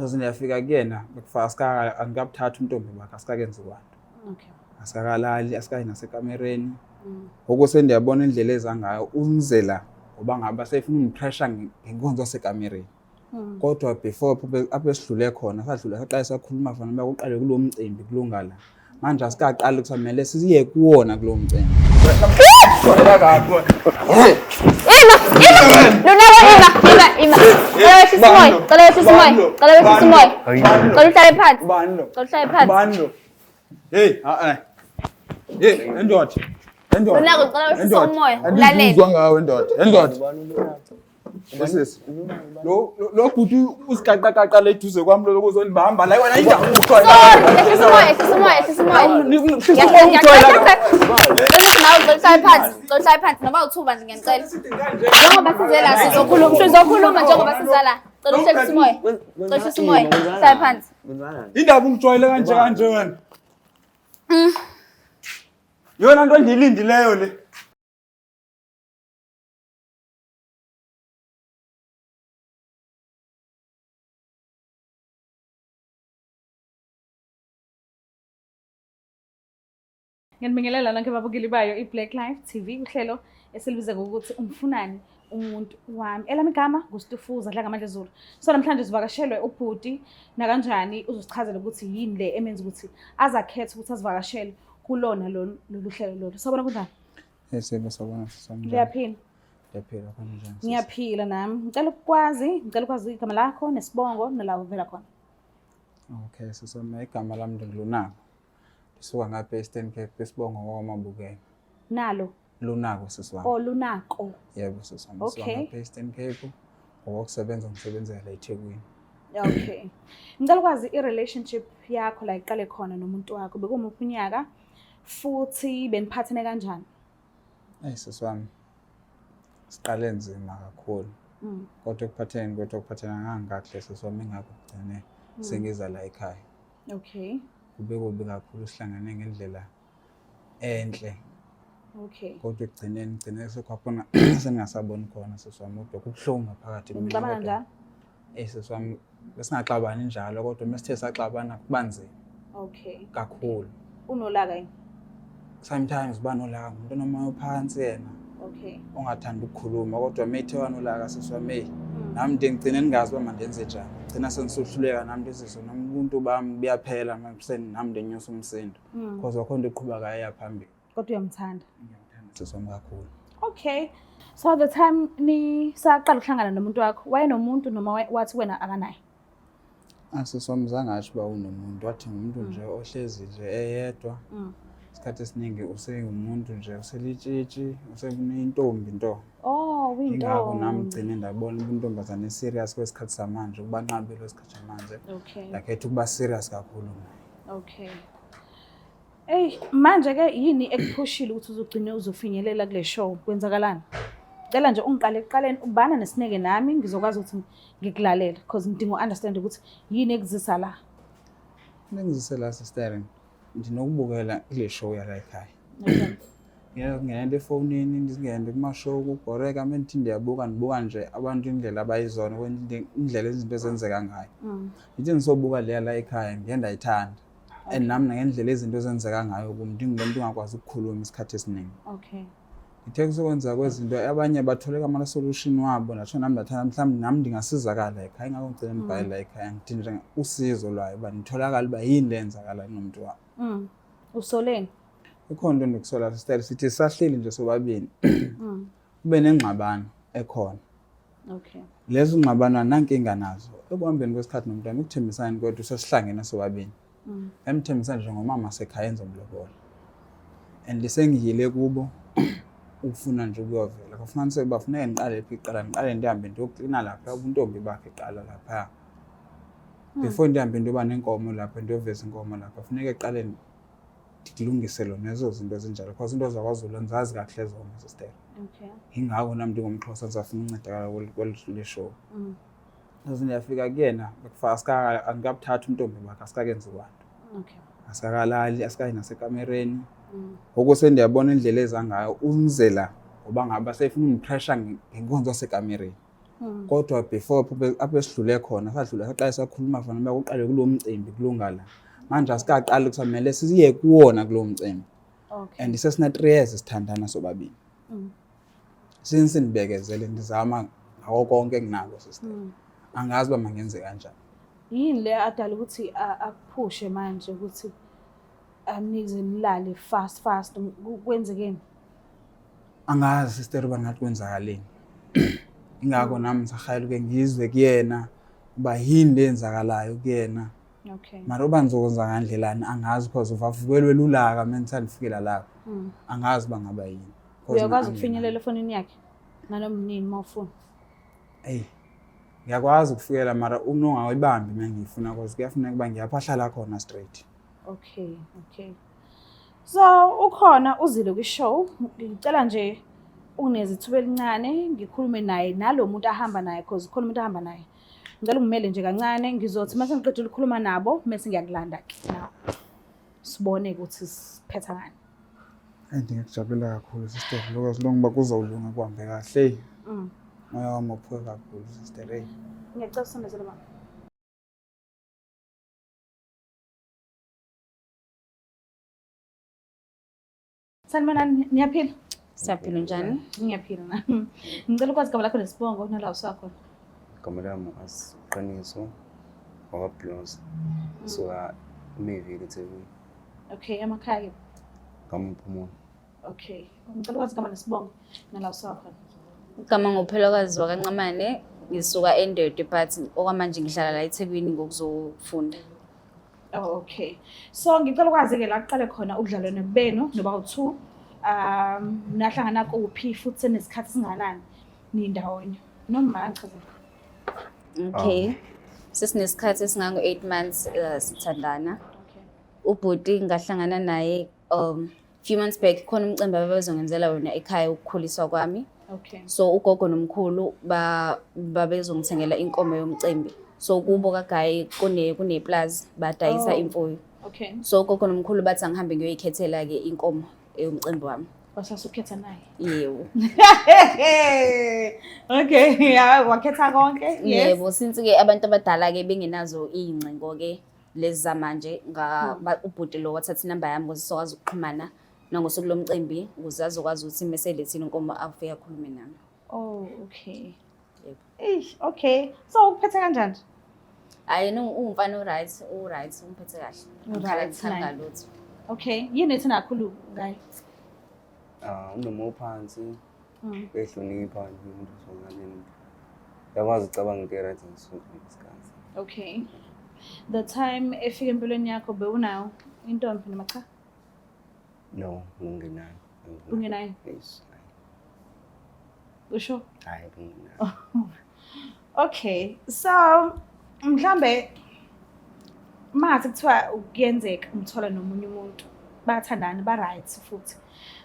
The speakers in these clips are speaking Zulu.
Ngaze ndiyafika kuyena bekufa asikaka angikabuthathi untombi bakhe asikakenzi kwanto. Okay. Asikalali asikayi nasekamereni. Ngoku sendiyabona indlela eza ngayo unzela ngoba ngaba sefuna ungipressure ngenkonzo yasekamereni. Kodwa before apho esidlule khona sadlula saqale sakhuluma fana uba kuqale kulo mcimbi kulunga la. Manje asikaqali kusamele siye kuwona kulo mcimbi. Ima, ima, Lunako ima, ima, ima. Cela wehlise umoya, cela wehlise umoya, cela wehlise umoya. Cela uhlale phansi. Ubani lo? Cela uhlale phansi. Ubani lo? Hey, a-e. Hey, endoda. Endoda. Lunako, cela wehlise Endoda. umoya, ulalele. Andikuzwa ngawe ndoda. Endoda. Sisi. Lo bhuti usigaqaqaqa le eduze kwami lo kuzondibamba la wena indawo Sorry, yehlisa umoya, yehlisa umoya, yehlisa umoya. Ngiyacela nawe cela uhlale phansi, cela uhlale phansi noma uthuba nje ngiyanicela. Njengoba size la sizokhuluma, sizokhuluma njengoba siza la. Cela uhlekise umoya. Cela uhlise umoya. Hlale phansi. Indaba ungijwayele kanje kanje wena. Yona nto endiyilindileyo le. Ngiyanibingelela nonke babukeli bayo i-Black Life TV uhlelo esilibiza ngokuthi umfunani umuntu wami. Elami igama nguStufuza Dlangamandla Zulu. So namhlanje sivakashelwe ubhuti nakanjani uzosichazela ukuthi yini le emenza ukuthi azakhethe ukuthi azivakashele kulona lolu hlelo lolu. Sawubona kunjani? Yebo sawubona sisi. Ngiyaphila. Ngiyaphila kanjani? Ngiyaphila nami. Ngicela ukukwazi, ngicela ukwazi igama lakho nesibongo nala uvela khona. Okay, sisi wami igama lami ndinguLunako. Ndisuka ngapha e-Eastern Cape isibongo ngokwaMabukela. Nalo. Lunako sisi wami. Oh, Lunako. Yebo sisi wami. Ndisuka Okay. ngapha e-Eastern Cape ngokokusebenza ngisebenzela la eThekwini. Okay. Ngicela ukwazi i-relationship yakho la iqale khona nomuntu wakho. Bekumuphi unyaka futhi beniphathene kanjani? Eyi sisi wami siqale nzima kakhulu. Kodwa ekuphatheni kwethu okuphathena ngangikahle sisi wami ingakho kugcine sengiza la ekhaya. Okay. Kube kubi kakhulu sihlangane ngendlela enhle. Okay. Kodwa ekugcineni gcine sekwakhona sengingasaboni khona sisi wami kodwa kubuhlungu ngaphakathi kumina Benixabana kodwa njalo? eyi sisi wami besingaxabani njalo kodwa uma sithe saxabana kuba nzima Okay. kakhulu. Unolaka yini? Sometimes uba nolaka ngumuntu onomoya ophansi yena Okay. ongathandi ukukhuluma kodwa uma ethe wanolaka sisi wami eyi nami nje ngigcine ningazi uba mandenze njani. Ngigcina sengisohluleka nami ndizizwe nami ubuntu bami buyaphela nami ndenyusa umsindo. Because akho nto eqhubekayo eya phambili. Kodwa uyamthanda. Ngiyamthanda sisi wami kakhulu. Okay. So the time nisaqala ukuhlangana nomuntu wakho, wayenomuntu noma wathi wena akanaye? Sisi wami zange asho uba unomuntu, wathi ngumuntu nje ohlezi nje eyedwa. Isikhathi esiningi usengumuntu nje uselitshitshi, usenentombi nto. Oh, Yingakho nami uyintombi. ngigcine ndabona ubuntombazane serious kwesikhathi samanje, ukubanqabile kwesikhathi samanje. Okay. Ndakhetha ukuba serious kakhulu naye. Okay. Ey, manje ke yini ekuphushile ukuthi uzugcine uzofinyelela kule show? Kwenzakalani? Cela nje ungiqale ekuqaleni ubana nesineke nami ngizokwazi ukuthi ngikulalela because ngidinga u-understand ukuthi yini ekuzisa la. Into engizise la sister, ndinokubukela kule show yala ekhaya. Okay. Ngingena efonini, ndingene kuma-show kubhoreka, uma ndithi ndiyabuka ndibuka nje abantu indlela abayizona, indlela izinto ezenzeka ngayo. Ndithi ndisobuka leya la ekhaya ndiye ndayithanda. And nami nangendlela izinto ezenzeka ngayo kum ndingulo mntu ungakwazi ukukhuluma isikhathi esiningi. Okay. Ngithe kusokwenza kwezinto abanye batholeka ama-solution wabo ndatsho nami ndathanda mhlawumbi nami ndingasizakala ekhaya ingakho ngigcine ndibhale la ekhaya ngithi nje usizo lwayo uba nditholakale uba yini le yenzakalayo kunomntu wami. Usoleni? Ikhona into endikusola sister, sithi sahleli nje sobabini kube nengxabano ekhona. Okay. Lezo ngxabano anankinga nazo. Ekuhambeni kwesikhathi nomuntu wami ekuthembisani kwethu sesihlangene sobabini. Emthembisa nje ngomama sekhaya enza umlobola. And sengiyile kubo ukufuna nje ukuyovela. Kufumaniseke uba funeka ndiqale phi kuqala, ndiqale ndihambe ndiyoklina lapha ubuntombi bakhe kuqala lapha. Before ndihambe ndiyoba nenkomo lapha ndiyoveza inkomo lapha funeke kuqale ndilungise nezo zinto ezinjalo because into zakwaZulu andizazi kakuhle zona sister. Okay. Yingakho nami ndingumXhosa ndisafuna uncedakala kweli show. Ngaze ndiyafika kuyena bekufa angikabuthathi untombi bakhe asikakenzi kwanto. Okay. Asikalali, asikayi nasekamereni. Ngoku sendiyabona indlela eza ngayo unzela ngoba ngaba sefuna ungipressure ngenkonzo yasekamereni. Kodwa before apho esidlule khona, sadlula saqale sakhuluma fana uba kuqale kulo mcimbi kulunga la. Manje asikaqali, kusamele siye kuwona kulo mcimbi. And sesina 3 years sithandana sobabili. Since nibekezele ndizama ngako konke enginako, sister. Angazi uba mangenze kanjani. Yini le adala ukuthi akuphushe manje ukuthi anize nilale fast fast, kwenzekeni? Angazi, sister, uba ngathi kwenzakaleni. Ingakho nami ngisahayela uke ngizwe kuyena uba yini leyenzakalayo kuyena. Mara uba ngizokwenza ngandlelani angazi, because uvavukelwe lulaka uma ngisandifikela lapho. Angazi uba ngaba yini. 'Cause Uyakwazi ukufinyelela efonini yakhe nanoma nini uma ufuna? Eyi, ngiyakwazi ukufikela, mara unongawuyibambi uma ngiyifuna, cause kuyafuneka uba ngiyapho ahlala khona straight. Okay. So ukhona uzile kwi-show, ngicela nje ungineze ithuba elincane ngikhulume naye nalo muntu ahamba naye, cause khona umuntu ahamba naye. Ngicela ungimele nje kancane, ngizothi mase ngiqedile ukukhuluma nabo mase ngiyakulanda ke nawe. Sibone ukuthi siphetha ngani. Eyi, ndingakujabulela kakhulu, sister, lokho as long uba kuzolunga kuhambe kahle. Eyi, moya wami uphuke kakhulu, sister, eyi. Ngiyacela usondezele, baba. Sanibonani, niyaphila? Siyaphila, njani? Ngiyaphila nami. Ngicela ukwazi igama lakho nesibongo nala usuka khona. Igama lami Asiqiniso wakwaBlose. Suka eMayville, eThekwini. Okay, emakhaya ke. KaMphumulo. Okay. Ngicela ukwazi igama nesibongo nala usuka khona. Igama nguPhelakazi wakaNcamane, ngisuka eNdwedwe but okwamanje ngihlala la eThekwini ngokuzofunda. Oh, okay. So ngicela ukwazi-ke la kuqale khona ubudlelwane benu noba u-two. Nahlangana kuphi futhi senesikhathi singanani nindawonye? Noma angichazele. Okay. Sesinesikhathi esingango 8 months sithandana. Ubhuti ngahlangana naye few months back, khona umcimbi ababezongenzela wona ekhaya ukukhuliswa kwami. So ugogo nomkhulu babezongithengela inkomo yomcimbi. So kubo kaGayi kuneplazi badayisa imfuyo. So ugogo nomkhulu bathi angihambe ngiyoyikhethela ke inkomo yomcimbi wami. Wasasukhetha naye. Yebo. Okay, yeah, wakhetha konke. Yes. Yebo, since ke abantu abadala ke bengenazo iy'ngcingo ke lezi zamanje, ubhuti lo wathatha inamba yami ukuze sizokwazi ukuxhumana nangosuku lomcimbi, ukuze azokwazi ukuthi meselethile inkomo afike akhulume nami. Oh, okay. Yebo. Eish, okay. So ukuphethe kanjani? Hayi, yena uwumfana o-right, u-right, umphethe kahle. U-right, Angikhali naye. ngalutho. Okay, yini ethi nakhulu ngaye? Ah, unoma uphansi, uyahlonipha nje umuntu osonganeni. Uyakwazi ukucabanga into e-right ngaso sonke isikhathi. Okay. The time efika empilweni yakho bewunayo intombi noma cha? No, ngingenayo. Ungenayo? Yes. Usho? Hayi, bengenayo. Okay. So mhlambe mathi kuthiwa kuyenzeka umthola nomunye umuntu, bathandana, ba right, futhi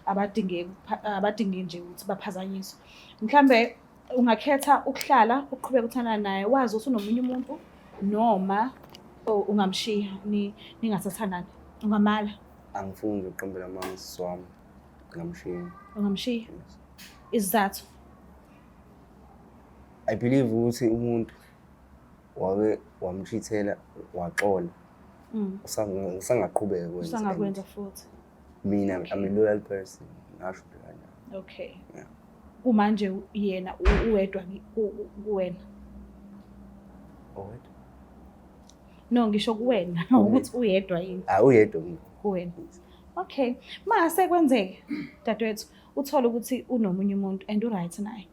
abadingeki abadingi nje ukuthi baphazanyiswe. Mhlambe ungakhetha ukuhlala uqhubeke uthandana naye wazi ukuthi unomunye umuntu, noma ungamshiya ningasathandani? Ungamala? Angifuni nje ukuqambela amanga, sisi wami. Ngingamshiya. Ungamshiya? Yes. Isizathu? I believe ukuthi umuntu wake wamchithela waxola, usangaqhubeka kwenza. Usangakwenza futhi. Mina, I'm a loyal person. Ngasho nje kanjalo. Yeah. Kumanje yena uwedwa kuwena? Owedwa? No, ngisho kuwena ukuthi uyedwa yini? Ah, uyedwa mina. Kuwena. Okay. Mase kwenzeke, dadewethu, uthole ukuthi unomunye umuntu and uright naye.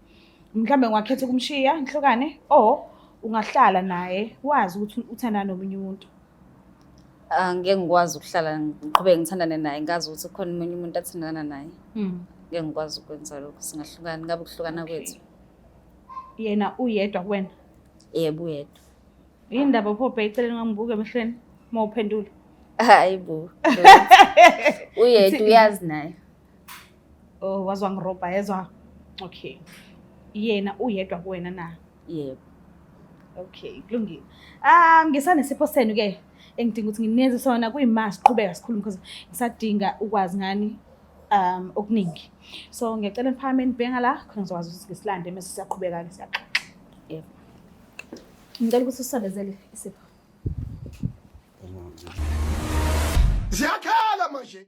Mhlambe ungakhetha ukumshiya nihlukane, or ungahlala naye wazi ukuthi uthandana nomunye umuntu? Angeke ngikwazi ukuhlala ngiqhubeke ngithandane naye ngazi ukuthi kukhona omunye umuntu athandana naye. Ngeke ngikwazi ukwenza lokho, singahlukani, ngabe ukuhlukana kwethu. Yena uyedwa kuwena? Yebo, uyedwa. Yini ndaba pho eceleni ngangibuka emehlweni uma uphendula? Hayi bo. Uyedwa, uyazi naye. Oh, wazwa ngirobha yezwa. Okay. Yena uyedwa kuwena na? Yebo. Okay, kulungile. Ngisanesipho senu ke engidinga ukuthi ngineze sona kuyima siqhubeka sikhuluma, because ngisadinga ukwazi ngani okuningi. So ngiyacela niphakame nibheka la khona ngizokwazi ukuthi ngisilande mase siyaqhubeka ke siyaxoxa. Yebo. Ngicela ukuthi usondezele isipho. Ziyakhala manje.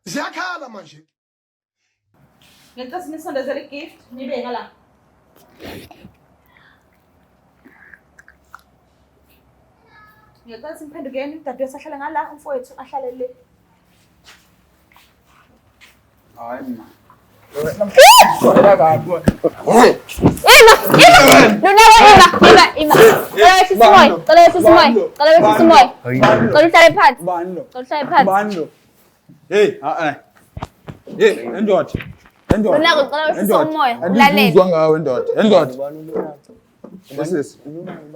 Ziyakhala manje. Ngicela ukuthi nisondezele i-gift nibe ngala. Ngicela ukuthi niphendukeni, udadewethu ahlale ngala, umfowethu ahlale le. Hayi ma. Ngijwayela kabi wena. Ima, ima. Lunako ima, ima, ima. Cela wehlise umoya, cela wehlise umoya, cela wehlise umoya. Cela uhlale phansi. Ubani lo? Cela uhlale phansi. Ubani lo? Hey, a-e. Hey, endoda. Endoda. Lunako cela wehlise Endoda. umoya, ulalele. Andizuzwa ngawe endoda. Endoda. Sisi.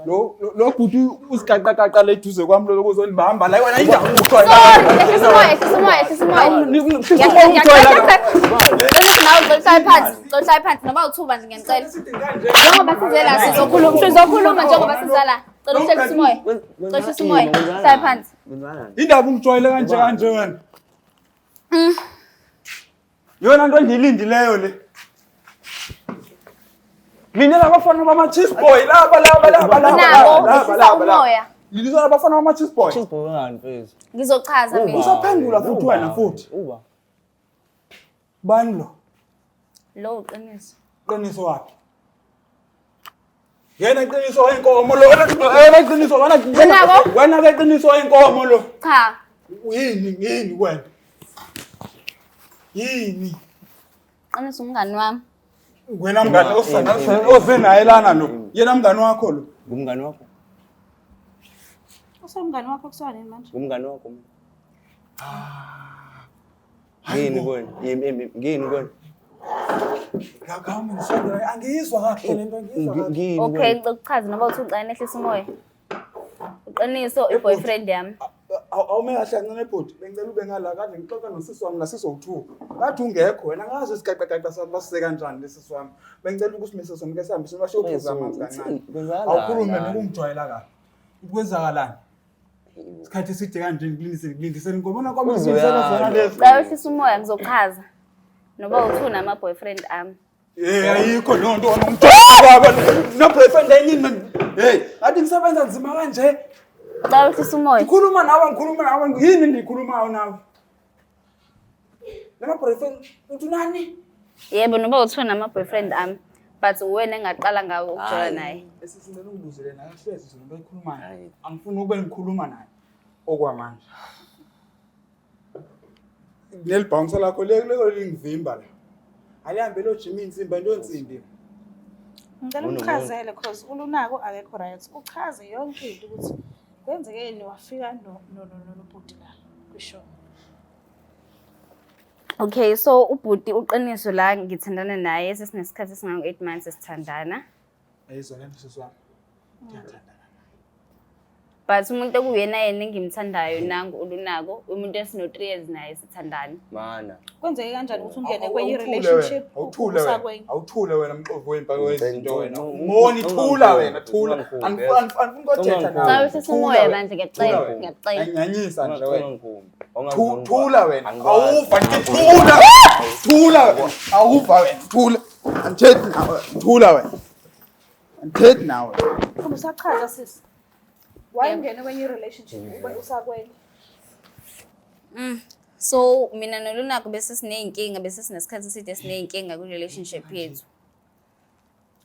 Lo bhuti usigaqaqaqa le eduze kwami lo kuzondibamba la wena inja Sorry, ehlisa umoya, ehlisa umoya, ehlisa umoya. Ngiyacela nawe cela uhlale phansi, cela uhlale phansi noma uthuba nje ngiyanicela. Njengoba size la sizokhuluma, sizokhuluma njengoba size la. Cela uhlekise umoya. Cela uhlise umoya. Hlale phansi. Indaba ungijwayele kanje kanje wena. Yona nto endiyilindileyo le. Mina labafana bama-cheese boy laba laba laba laba Unako, laba ehlisa laba laba. umoya. Lilizwa labafana bama-cheese boy. Cheese boy ngani mfethu? Ngizochaza mina. Usaphendula futhi wena futhi. Uba. Bani lo? Lo uqiniso. Qiniso wakhe. Yena qiniso wenkomo lo. Wena qiniso wena. Unako? Wena ke qiniso wenkomo lo. Cha. Yini yini wena? Yini? Qiniso umngani wami. Wena mngani osana oze naye lana lo. Yena mngani wakho lo. Ngumngani wakho? Usumngani wakho kusuka nini manje? Ngumngani wakho mina. Ngini kuwena? Yimi ngini kuwena? Ngakami ngisondela angiyizwa kahle lento angiyizwa kahle. Ngini Okay, kuwena? ngicela ukuchaza noma uthi ucela nehlisa umoya. Uqiniso i-boyfriend yami. Awume kahle kancane bhuti, bengicela ube ngala kade ngixoxa nosisi wami nasisi owu-two. Kade ungekho wena ngazi isigaqagaqa sami basise kanjani lesisi wami. Bengicela ukusimisa sona ke sihambe siyophuza amanzi kancane. Kwenzakalani? Awukhulume nokungijwayela kabi. Kwenzakalani? Isikhathi eside kanje ngikulindise ngikulindisele ngobona kwami ngilindisela zona lezi. Cela wehlise umoya ngizochaza. Noba uthi unama-boyfriend ami. Eh ayikho leyo nto wena ungijwayela baba. No boyfriend enye man. Hey, ngathi ngisebenza nzima kanje. Cela wehlise umoya. Ngikhuluma nawe ngikhuluma nawe yini engiyikhulumayo nawe? Lama boyfriend uthi unani? Yebo noba uthi unama-boyfriend ami. But uwena engaqala ngawe ukujola naye. Esisindela ungibuzele naye hlezi izinto ayikhulumayo. Hayi. Angifuni ukube ngikhuluma naye okwamanje. Leli bouncer lakho leko lingivimba la. Alihambe lo gym insimbi into yonsimbi. Ngicela umchazele cause uLunako akekho right. Uchaze yonke into ukuthi kwenzekeni wafika no no no nobhuti la kwishow. Okay, so ubhuti uqiniso la ngithandana naye sesinesikhathi esingango 8 months sithandana. Ayizwa lento sisi wami. Ngiyathandana. But umuntu okuyena yena engimthandayo nangu uLunako, umuntu esino 3 years naye sithandana. Mana. Kwenzeke kanjani ukuthi ungene kwenye Awuthule wena, relationship awuthule wena. usakwenye? Awuthule wena mxovu wempaka wezinto wena. Ngicela- Ngoni thula wena, thula. Ungangikhubi, Angifuni ukuthetha nawe. Cela wehlise Thula umoya wena, bandla ngiyacela, thula wena. ngiyacela. Anyanyisa nje wena. Ungangikhubi. Thula wena. Awuva nje thula. Thula wena. Awuva wena. Thula. Angithethi nawe. Thula wena. Angithethi nawe. Uma usachaza sisi. Why ungene kwenye relationship ube usakwenye? So mina noLunako bese sineyinkinga, bese sinesikhathi eside sineyinkinga kwi-relationship yethu.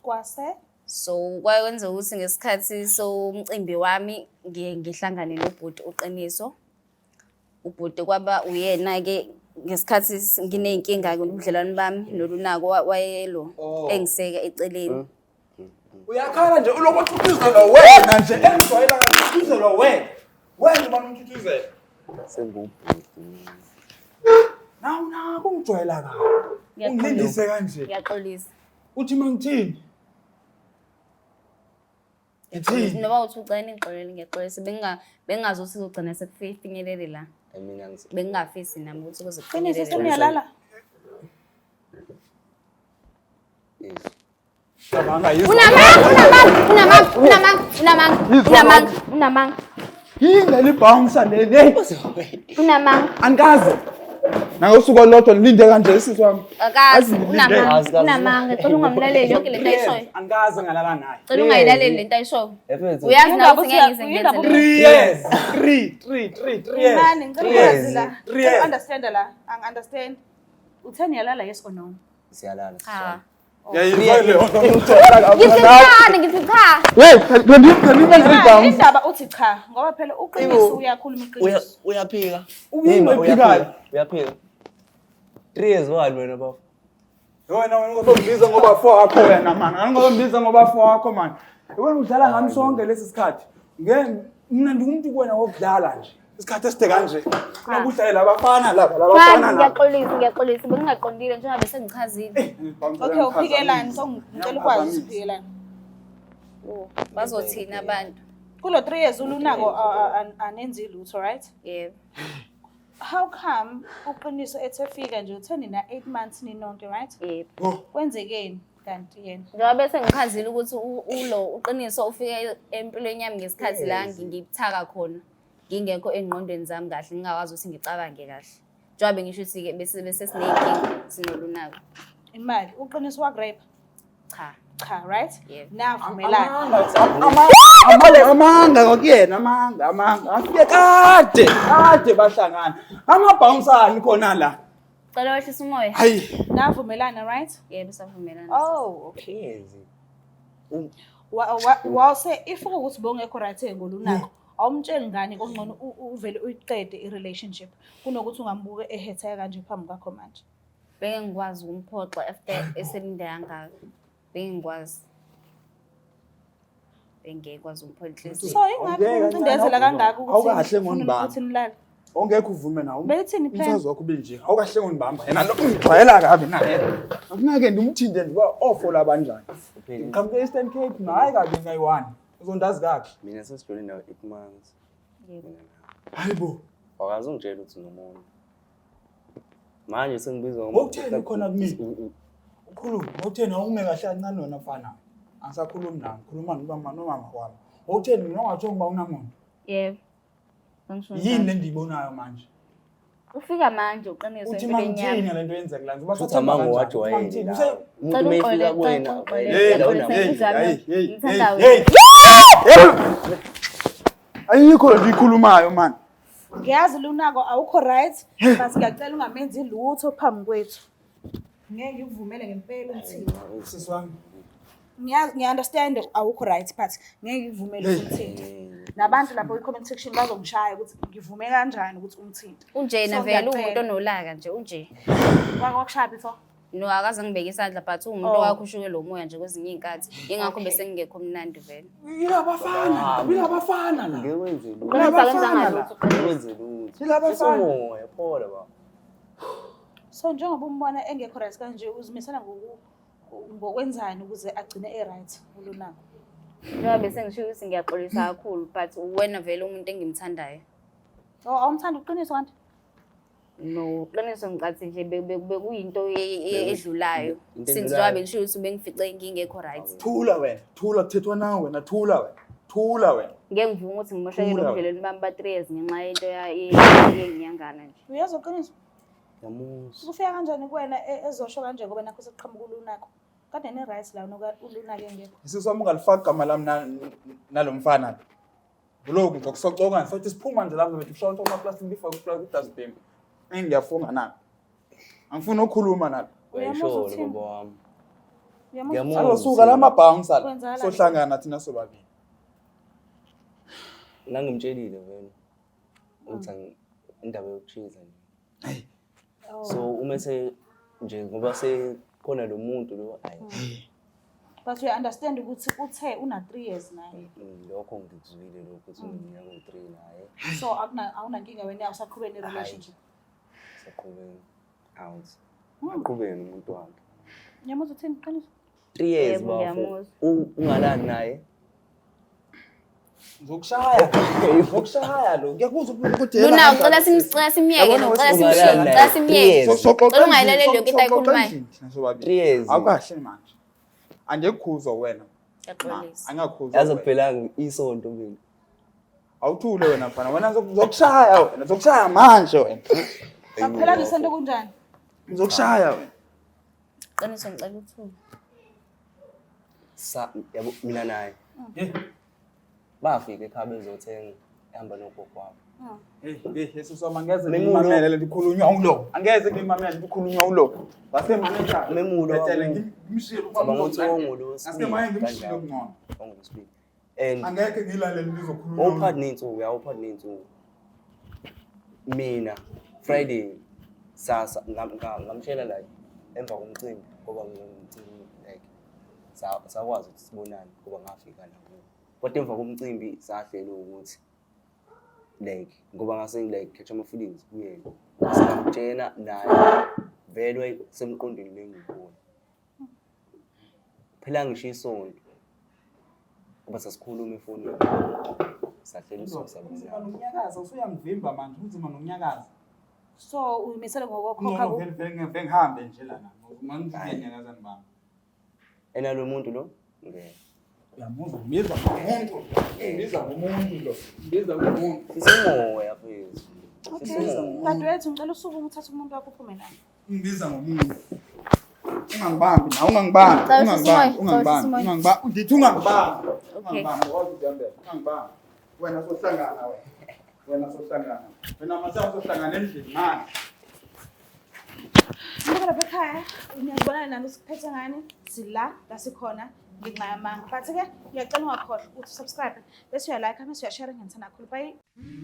Kwase So kwakwenza ukuthi ngesikhathi somcimbi wami ngiye ngihlangane nobhuti uqiniso. Ubhuti kwaba uyena-ke ngesikhathi nginey'nkinga-ke nobudlelwane bami noLunako wayelo engiseka eceleni. Uyakhala nje ulokhu uthuthuzelwa wena nje engijwayela kabi uthuthuzelwa wena. Wena ubani umthuthuzela? Sengubhuti. Nawu nako ungijwayela kabi. Ngiyaxolisa. Ungilindise kanje. Ngiyaxolisa. Uthi mangithini? Ngithini? Noma uthi ucela ningixolele ngiyaxolisa. Bengingazi ukuthi kuzogcina sekufinyelele la. Mina Bengingafisi nami ukuthi kuze qiniso kufinyelele la. seniyalala. Yes. Cabanga yizwa. Unamanga, unamanga, unamanga, unamanga, unamanga, unamanga, Yini leli bouncer leli? Hey, unamanga. Angikaze. Nangosuku olulodwa nilinde kanje sisi wami. Akazi Azi ngilinde. unamanga, unamanga. Cela ungamlaleli yonke lento ayishoyo. Angikaze ngalala naye. Cela ungayilaleli lento ayishoyo. Mfethu. Uyazi nawe Yindaba ukuthi ngeke ngize uthi- yindaba ngenze lokho. 3 years. 3 3 3 3 years. Mani, ngicela Three years. ukwazi la. Three Ngicela years. understand la. Angi-understand. Uthe niyalala yes or no? Siyalala. Cha. Yayizwa leyo nto. Ngithi cha, ngithi cha. Wait, can you imagine Ah, bounce? Indaba uthi cha ngoba phela uqiniso uyakhuluma iqiniso. Uyaphika. Uyini Yima, oyiphikayo? Uyaphika. 3 years wani wena bafo? Wena wena ungazongibiza ngoba fo wakho wena man. Ungazongibiza ngoba fo wakho man. Wena udlala ngami sonke lesi sikhathi. Ngeke mina ndingumuntu kuwena wokudlala nje. Isikhathi eside kanje. Kunokudlalela abafana laba Cha, labafana laba. ngiyaxolisa, ngiyaxolisa. Bengingaqondile njengoba bese ngichazile. Okay, uphikelani? So ngicela ukwazi ukuthi uphikelani. Oh, bazothina abantu. Kulo 3 years ulunako anenzi lutho, right? Yebo. How come uqiniso ethe fika nje uthe nina 8 months ninonke, right? Yebo. Kwenzekeni kanti yena? Njengoba bese ngichazile ukuthi ulo uqiniso ufike empilweni yami ngesikhathi la ngibuthaka khona. Ngingekho engqondweni zami kahle, ngingakwazi ukuthi ngicabange kahle. Njengoba bengisho ukuthi-ke bese bese siney'nkinga sinolunako. Imali, uqiniso waku-rape? Cha. Cha, right? Yebo. Navumelana. Amanga amanga kwakuyena amanga amanga. Afike kade kade bahlangana. Amabhawunsani khona la. Cela wehlise umoya. Hayi. Navumelana, right? Yebo, savumelana. Oh, okay. Years. Wawuse if ukuthi bongekho right ngolunako awumtsheli ngani kungcono uvele uyiqede i-relationship kunokuthi ungambuke ehetheka kanje phambi kwakho manje. Beke ngikwazi ukumphoxa after eselinde kangaka. Beke ngikwazi. Bengekwazi ukumphoxa inhliziyo. So ingakho umcindezela kangaka ukuthi Awukahle ufuna ngonibamba. ukuthi nilale. Ongekho uvume nawo. Beyithini plan? Umfazi wakho ube nje. Awukahle ngonibamba. Yena lo ungijwayela kabi naye. Akunake ndimthinte nje uba ofo labanjani. Ngiqhamuke e-Eastern Cape mina hayi kabi ngayi-one. Uzondazi kakuhle. Mina sesijole nawe 8 months. Yebo. Mina nawe. Hayi bo. Wakaze ungitshela ukuthi unomuntu. Manje sengibizwa Ngokutheni khona kumina? Ukhulume, ngokutheni awume kahle kancane wena mfana. Angisakhulumi nawe, ngikhuluma nobaba nomama kwami. Ngokutheni mina ungatsho ukuba unamuntu. Yebo. Angisho Yini njalo. le endiyibonayo manje? Ufika manje uqiniso Uthi empilweni yami. mangithini le nto yenzeka la? Ngizoba Futhi sathemba amango kanjani? wajwayele Uthi la. mangithini? Umuntu Cela uma efika uxole, kuwena, cela uxole. vele Hey, awunamuntu. hey, Ngiyazama. hey, hey, Ngithanda hey, wena. hey. Ayikho le nto ikhulumayo man. Ngiyazi Lunako awukho right but ngiyacela ungamenzi lutho phambi kwethu. Ngeke ngikuvumele ngempela umthinte. Sisi wami. Ngiyazi ngiya-understand awukho right but ngeke ngikuvumele ukuthi umthinte. Nabantu lapho kwi-comment section bazongishaya ukuthi ngivume kanjani ukuthi umthinte. Unjena So, vele ngiyacela. uwumuntu onolaka nje unje. Wake wakushaya before? No akaze ngibeke isandla but uwumuntu Oh. owakhushuke lo moya nje kwezinye iy'nkathi. Yingakho bese ngingekho mnandi vele. Yilabafana, yilabafana la. Ngeke wenze lutho. Uqinisa akenzanga la. lutho. Ngeke wenze lutho. Yilabafana. Hlisa umoya, phola baba. So njengoba umbona engekho right kanje uzimisela ngokwenzani ukuze agcine e-right uLunako? Njengoba bese ngisho ukuthi ngiyaxolisa kakhulu but uwena vele umuntu engimthandayo. Oh, awumthandi uqiniso kanti? No, qiniso ngicathi nje bekuyinto edlulayo. Into Since edlulayo. njengoba bengisho ukuthi ubengifice ngingekho right. Thula wena, thula kuthethwa nawe wena, thula wena. Thula wena. Ngeke ngivume ukuthi ngimoshakele Thula wena. ubudlelwane bami ba-3 years ngenxa yento yenyangana nje. Uyezwa uqiniso? Ngiyamuzwa. Kufika kanjani kuwena ezosho kanje ngoba nakho sekuqhamuka uLunako? Kade ni-right la uLunako engekho. Sisi wami ungalifaki igama lami nalo mfana. Lokhu ngizokusocoka sothi siphuma nje lapho bethu ushonto ama-plastic before ku-dustbin. Ngiyafunga nalo. Angifuni ukukhuluma nalo. Uyamuzwa Uyayisholo uthini? baba wami. Uyamuzwa Ngiyamuzwa. Azosuka la ma-bouncer la. Kwenzakalani? Sohlangana thina sobabili. Nangimtshelile vele ukuthi indaba yokuchiza nje. Oh. So uma se nje ngoba sekhona lo muntu lo ayi But we understand ukuthi uthe una 3 years naye. Lokho ngikuzwile lokho ukuthi uneminyaka ewu-3 naye. So awunankinga wena awusaqhubeni relationship. Saqhubeka out. Aqhubeke nomuntu wakhe. Ngiyamuzwa uthini qiniso? 3 years Yebo, bafo. ngiyamuzwa. Ungalali naye. Ngizokushaya. Ngizokushaya lo. Ngiyakuzwa ukuthi Luna, ucela cela simyeke, Yabona cela ukuthi simshiye, ungalali cela naye. simyeke. Three years. Cela ungayilaleli yonke into ayikhulumayo. 3 years. Awukahle manje. Angikukhuzwa wena. Ngiyaxolisa. Angakhuzwa. Yazi kuphelanga isonto mina. Awuthule wena mfana. Wena ngizokushaya wena. Ngizokushaya manje wena. Phela ngisento kunjani? Ngizokushaya wena. Qiniso ngicela uthuba. Sa yabo mina naye. Bafika ekhaya bezothenga ehamba nogogo wabo. Hey, hey, Jesus wami angeze Memulo. ngimamele le likhulunywa ulo. Angeze ngimamele likhulunywa ulo. Wasemane Memulo Betele wakubo. ngimshilo Cabanga ukuthi wawungolwesibili Ase maye ngimshilo kanjalo. kungcono. Wawungolwesibili. And Angeke ngilalele lizokhulunywa. wawuphakathi ney'nsuku ya wawuphakathi ney'nsuku. Mina Friday sasa ngamtshela like emva komcimbi ngoba ngomcimbi like sakwazi ukuthi sibonane ngoba ngafika nakubo. Kodwa emva komcimbi sahlela ukuthi like ngoba ngase like catch ama feelings kuyena. Ngamtshela naye vele semqondweni lengibona. Phela ngisho isonto ngoba sasikhuluma efonini. Sahlela usuku Unzima sabonana. nokunyakaza usuyangivimba manje unzima nokunyakaza. So uyimisele ngokukhokha Ngcono ku vele vele ngivele ngihambe nje lana. Manje ngiyanyakaza nibamba. Ena lo muntu lo ngeke. Uyamuzwa umbiza ngomuntu. Umbiza ngomuntu lo. Umbiza ngomuntu. Sisemoya mfethu. Okay. Sisemoya. Dadewethu ngicela usukume uthathe umuntu wakho uphume naye. Ungibiza ngomuntu. Ungangibambi nawe ungangibambi. Cela uhlise Ungangibambi, umoya, ungangibambi, cela uhlise umoya. ungangibambi. Ngithi ungangibambi. Okay. Ungangibambi wazi udambela. Ungangibambi. Wena sohlangana wena. Wena sohlangana. Wena mase sohlangana endlini manje. Ngoba lapha ekhaya niyazibonana nani sikuphethe ngani sila la sikhona ngenxa yamanga. But ke ngiyacela ungakhohlwa ukuthi subscribe bese uyalike bese uyashare ngiyangithanda kakhulu. Bye.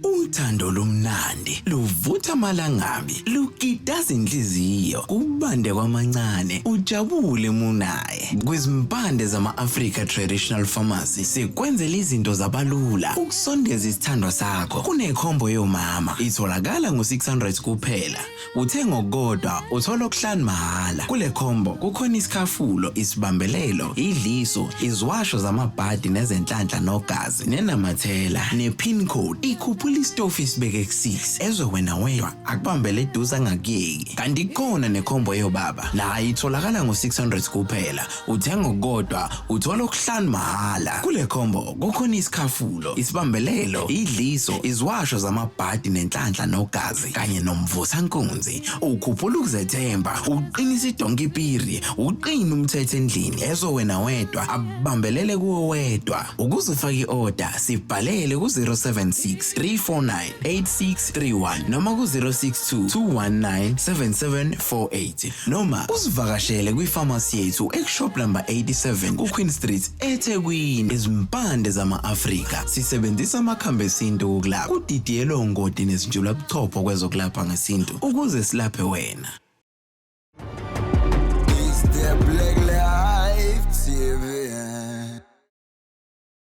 Uthando lumnandi luvutha amalangabi lukitaza inhliziyo kubande kwamancane ujabule munaye. Kwizimpande zama-Africa Traditional Pharmacy sikwenzela izinto zabalula ukusondeza isithandwa sakho. Kunekhombo yomama itholakala ngo-600 kuphela. Uthenga okukodwa uthola okuhlanu mahhala. Kule khombo kukhona isikhafulo, isibambelelo, idliso, iziwasho zamabhadi nezenhlanhla nogazi, nenamathela, ne-pin code. Ikhuphula isitofu isibeke ku-6 ezwe wena wedwa akubambele eduze angakuyeki. Kanti kukhona nekhombo yobaba nayo itholakala ngo-600 kuphela. Uthenga okukodwa uthola okuhlanu mahhala. Kule khombo kukhona isikhafulo, isibambelelo, idliso, iziwasho zamabhadi nenhlanhla nogazi kanye nomvusankunzi. Ukhuphula ukuzethemba, uqinisa idonki piri, uqine umthetho endlini ezwe wena wedwa abambelele kuwe wedwa. Ukuze ufake i-order sibhalele ku-076 349 8631 noma ku-062 219 7748 noma usivakashele kwifamasi yethu ekushop number 87 ku-Queen Street eThekwini. Izimpande zama-Afrika sisebenzisa amakhambi esintu ukulapha kudidiyelwe ongoti nezinjulabuchopho kwezokulapha ngesintu ukuze silaphe wena. It's the Black